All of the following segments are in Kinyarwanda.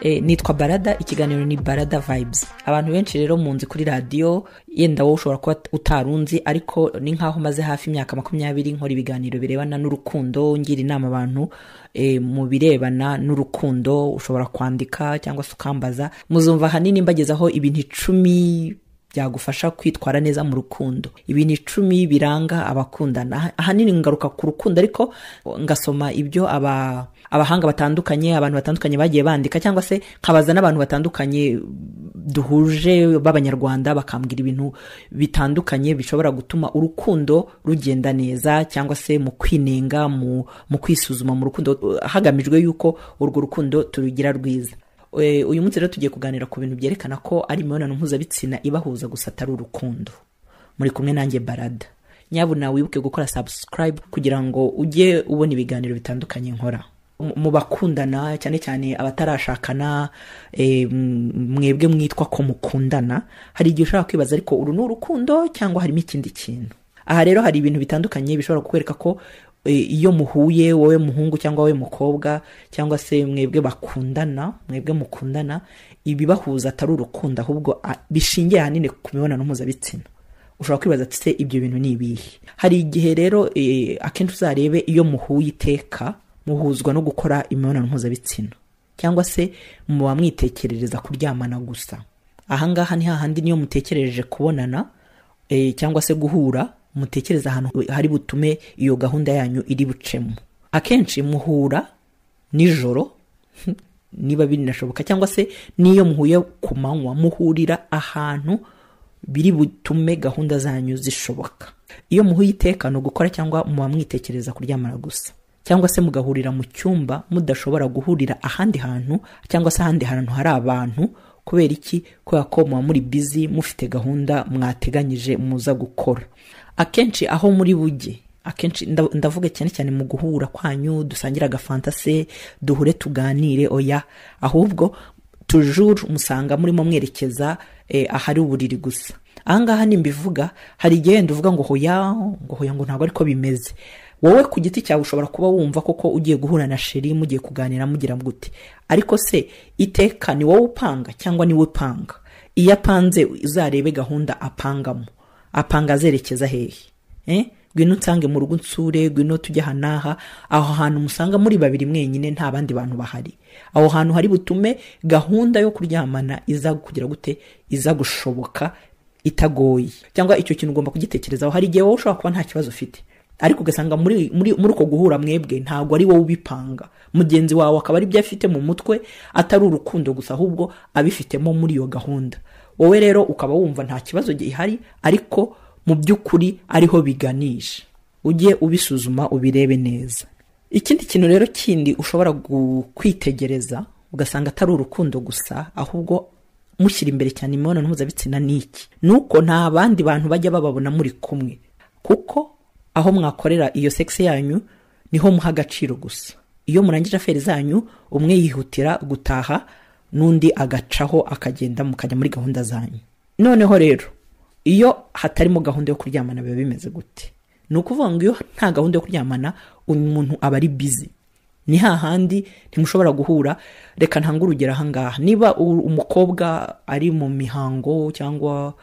Nitwa Barada, ikiganiro ni Barada Vibes. Abantu benshi rero munzi kuri radiyo, yenda wowe ushobora kuba utarunzi, ariko ni nkaho maze hafi imyaka 20 nkora ibiganiro birebana n'urukundo, ngira inama abantu mu birebana n'urukundo. Ushobora kwandika cyangwa se ukambaza. Muzumva ahanini mbagezaho ibintu 10 byagufasha kwitwara neza mu rukundo, ibintu 10 biranga abakundana. Ahanini ngaruka ku rukundo, ariko ngasoma ibyo abahanga batandukanye, abantu batandukanye bagiye bandika, cyangwa se nkabaza n'abantu batandukanye duhuje b'Abanyarwanda, bakambwira ibintu bitandukanye bishobora gutuma urukundo rugenda neza, cyangwa se mu kwinenga, mu kwisuzuma mu rukundo, hagamijwe yuko urwo rukundo turugira rwiza. Uyu munsi rero tugiye kuganira ku bintu byerekana ko ari imibonano mpuzabitsina ibahuza gusa, atari urukundo. Muri kumwe nanjye Barada. Nyabuna wibuke gukora subscribe kugira ngo ujye ubona ibiganiro bitandukanye nkora. Mu bakundana, cyane cyane abatarashakana, mwebwe mwitwa ko mukundana, hari igihe ushobora kwibaza ariko uru ni urukundo cyangwa harimo ikindi kintu. Aha rero hari ibintu bitandukanye bishobora kukwereka ko iyo muhuye, wowe muhungu cyangwa wowe mukobwa, cyangwa se mwebwe bakundana, mwebwe mukundana, ibibahuza atari urukundo, ahubwo bishingiye ahanini ku mibonano mpuzabitsina. Ushobora kwibaza ati se ibyo bintu ni ibihe? Hari igihe rero akenshi uzarebe iyo muhuye iteka muhuzwa no gukora imibonano mpuzabitsina, cyangwa se muba mwitekerereza kuryamana gusa. Ahangaha ni hahandi niyo mutekereje kubonana cyangwa se guhura, mutekereza ahantu hari butume iyo gahunda yanyu iri bucemo. Akenshi muhura nijoro niba binashoboka, cyangwa se niyo muhuye ku manywa muhurira ahantu biri butume gahunda zanyu zishoboka. Iyo muhuye iteka no gukora cyangwa muba mwitekereza kuryamana gusa, cyangwa se mugahurira mu cyumba mudashobora guhurira ahandi hantu, cyangwa se ahandi hantu hari abantu. Kubera iki? Kubera ko muba muri busy, mufite gahunda mwateganyije muza gukora. Akenshi aho muri bujye, akenshi ndavuga cyane cyane mu guhura kwanyu, dusangira agafanta se, duhure tuganire, oya, ahubwo toujours musanga murimo mwerekeza ahari uburiri gusa. Ahangaha nimbivuga hari igihe wenda uvuga ngo hoya, ngo hoya, ngo ntabwo ariko bimeze. Wowe ku giti cyawe ushobora kuba wumva koko ugiye guhura na chéri, mugiye kuganira, mugira gute, ariko se iteka ni wowe upanga cyangwa ni we upanga? Iyo apanze uzarebe gahunda apangamo, apanga azerekeza hehe? Ngwino nsange mu rugo nsure, ngwino tujye aha n'aha. Aho hantu musanga muri babiri mwenyine, nta bandi bantu bahari, aho hantu hari butume gahunda yo kuryamana iza kugira gute, iza gushoboka itagoye. Cyangwa icyo kintu ugomba kugitekerezaho. Hari igihe wowe ushobora kuba nta kibazo ufite, ariko ugasanga muri uko guhura mwebwe ntabwo ari wowe ubipanga, mugenzi wawe akaba ari ibyo afite mu mutwe, atari urukundo gusa, ahubwo abifitemo muri iyo gahunda. Wowe rero ukaba wumva nta kibazo gihari, ariko mu by'ukuri ariho biganisha. Ujye ubisuzuma ubirebe neza. Ikindi kintu rero kindi ushobora kwitegereza ugasanga atari urukundo gusa, ahubwo mushyira imbere cyane imibonano mpuzabitsina, ni iki? Nuko nta bandi bantu bajya bababona muri kumwe, kuko aho mwakorera iyo sex yanyu niho muha agaciro gusa. Iyo murangije affaires zanyu, umwe yihutira gutaha n'undi agacaho akagenda, mukajya muri gahunda zanyu. Noneho rero iyo hatarimo gahunda yo kuryamana biba bimeze gute? Ni ukuvuga ngo iyo nta gahunda yo kuryamana, umuntu aba ari busy, ni hahandi ntimushobora guhura. Reka ntange urugero ahangaha. Niba umukobwa ari mu mihango cyangwa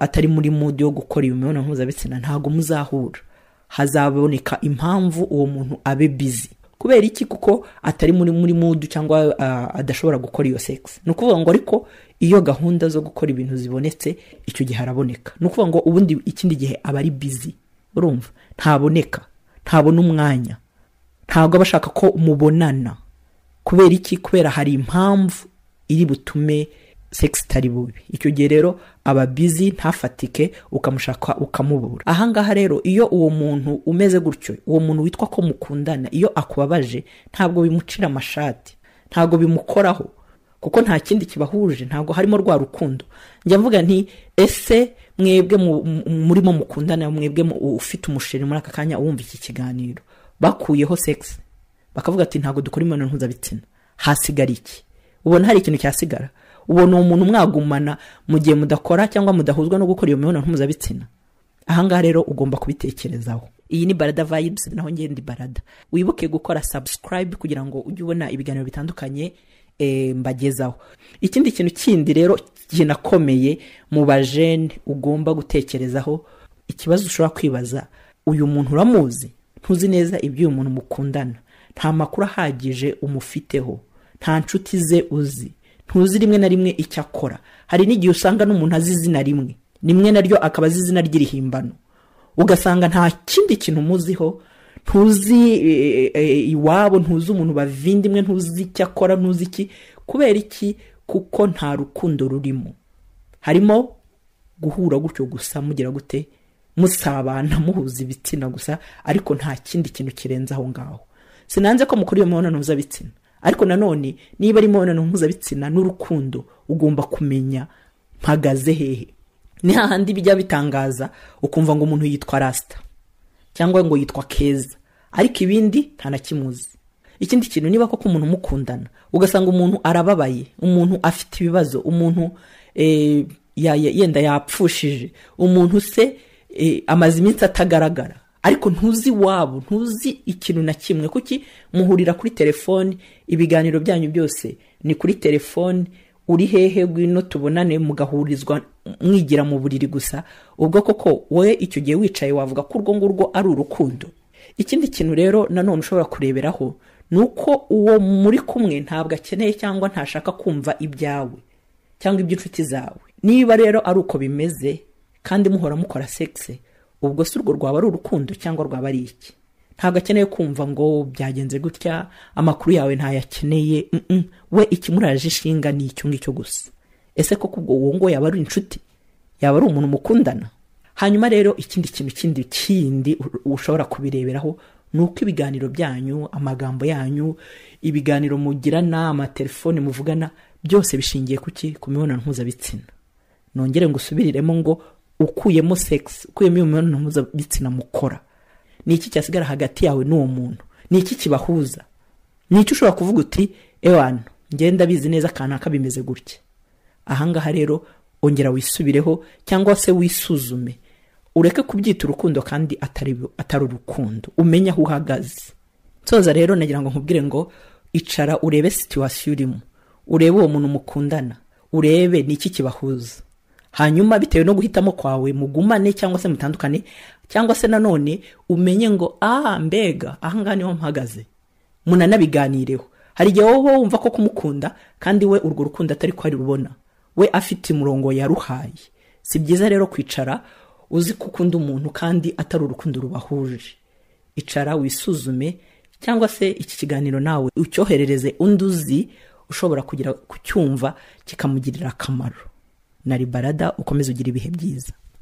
atari muri mood yo gukora iyo mibonano mpuzabitsina, ntabwo muzahura. Hazaboneka impamvu uwo muntu abe busy. Kubera iki? Kuko atari muri mood cyangwa adashobora gukora iyo sex. Ni ukuvuga ngo ariko iyo gahunda zo gukora ibintu zibonetse, icyo gihe araboneka. Ni ukuvuga ngo ubundi ikindi gihe aba ari busy, urumva ntaboneka, ntabona umwanya, ntabwo aba ashaka ko mubonana. Kubera iki? Kubera hari impamvu iri butume sex itari bubi. Icyo gihe rero aba busy, ntafatike, ukamushaka ukamubura. Ahangaha rero iyo uwo muntu umeze gutyo, uwo muntu witwa ko mukundana, iyo akubabaje ntabwo bimucira amashati, ntabwo bimukoraho, kuko nta kindi kibahuje, ntabwo harimo rwa rukundo. Njya mvuga nti ese mwebwe murimo mukundana, mwebwe ufite umusheri muri aka kanya wumva iki kiganiro, bakuyeho sex bakavuga ati ntabwo dukora imibonano mpuzabitsina, hasigara iki? Ubona hari ikintu cyasigara? Ubona uwo muntu mwagumana mu gihe mudakora cyangwa mudahuzwa no gukora iyo mibonano mpuzabitsina? Ahangaha rero ugomba kubitekerezaho. Iyi ni Barada Vibes, naho njye ndi Barada. Wibuke gukora subscribe kugira ngo ujye ubona ibiganiro bitandukanye. Mbagezaho ikindi kintu kindi rero kinakomeye mu bajene ugomba gutekerezaho. Ikibazo ushobora kwibaza: uyu muntu uramuzi? Ntuzi neza iby'uyu muntu mukundana, nta makuru ahagije umufiteho, nta nshuti ze uzi, ntuzi rimwe na rimwe icyo akora. Hari n'igihe usanga n'umuntu azi izina rimwe rimwe, naryo akaba azi izina ry'irihimbano, ugasanga nta kindi kintu umuziho. Ntuzi iwabo, ntuzi umuntu bavindimwe, ntuzi icyo akora, ntuzi iki. Kubera iki? Kuko nta rukundo rurimo. Harimo guhura gutyo gusa, mugira gute, musabana, muhuza ibitsina gusa, ariko nta kindi kintu kirenze aho ngaho. Sinanze ko mukora iyo mibonano mpuzabitsina, ariko nanone niba ari imibonano mpuzabitsina n'urukundo, ugomba kumenya mpagaze hehe. Ni hahandi bijya bitangaza, ukumva ngo umuntu yitwa Rasita cyangwa ngo yitwa Keza, ariko ibindi nta na kimuzi. Ikindi kintu, niba koko umuntu umukundana, ugasanga umuntu arababaye, umuntu afite ibibazo, umuntu yenda yapfushije umuntu se, amaze iminsi atagaragara, ariko ntuzi iwabo, ntuzi ikintu na kimwe. Kuki muhurira kuri telefoni? Ibiganiro byanyu byose ni kuri telefoni: "Uri hehe? Ngwino tubonane." Mugahurizwa mwigira mu buriri gusa. Ubwo koko wowe icyo gihe wicaye wavuga ko urwo ngurwo ari urukundo? Ikindi kintu rero nanone ushobora kureberaho ni uko uwo muri kumwe ntabwo akeneye cyangwa ntashaka kumva ibyawe cyangwa iby'inshuti zawe. Niba rero ari uko bimeze kandi muhora mukora sexe, ubwo si urwo rwaba ari urukundo cyangwa rwaba ari iki? Ntabwo akeneye kumva ngo byagenze gutya, amakuru yawe ntayakeneye. We ikimuraje ishinga ni icyo ngicyo gusa. Ese koko ubwo uwo ngo yaba ari inshuti, yaba ari umuntu mukundana? Hanyuma rero ikindi kintu kindi ushobora kubireberaho ni uko ibiganiro byanyu, amagambo yanyu, ibiganiro mugirana, amatelefone muvugana, byose bishingiye kuki? Ku mibonano mpuzabitsina. Nongere ngo usubiriremo ngo ukuyemo sex, ukuyemo iyo mibonano mpuzabitsina mukora, ni iki cyasigara hagati yawe n'uwo muntu? Ni iki kibahuza? Ni iki ushobora kuvuga uti: "Ewana, ngenda bizi neza kanaka bimeze gutya"? Ahangaha rero ongera wisubireho cyangwa se wisuzume, ureke kubyita urukundo kandi atari urukundo, umenye aho uhagaze. Nsoza rero, nagira ngo nkubwire ngo icara urebe situation urimo, urebe uwo muntu mukundana, urebe ni iki kibahuza. Hanyuma bitewe no guhitamo kwawe, mugumane cyangwa se mutandukane, cyangwa se nanone umenye ngo: "Ah, mbega ahangaha niho mpagaze." Munanabiganireho. Hari igihe wowe wumva ko kumukunda kandi we urwo rukundo atari ko arubona, we afite umurongo yaruhaye. Si byiza rero kwicara uzi ko ukunda umuntu kandi atari urukundo rubahuje. Icara wisuzume, cyangwa se iki kiganiro nawe ucyoherereze undi uzi ushobora kugira kucyumva kikamugirira akamaro. Na Ribarada, ukomeze ugira ibihe byiza.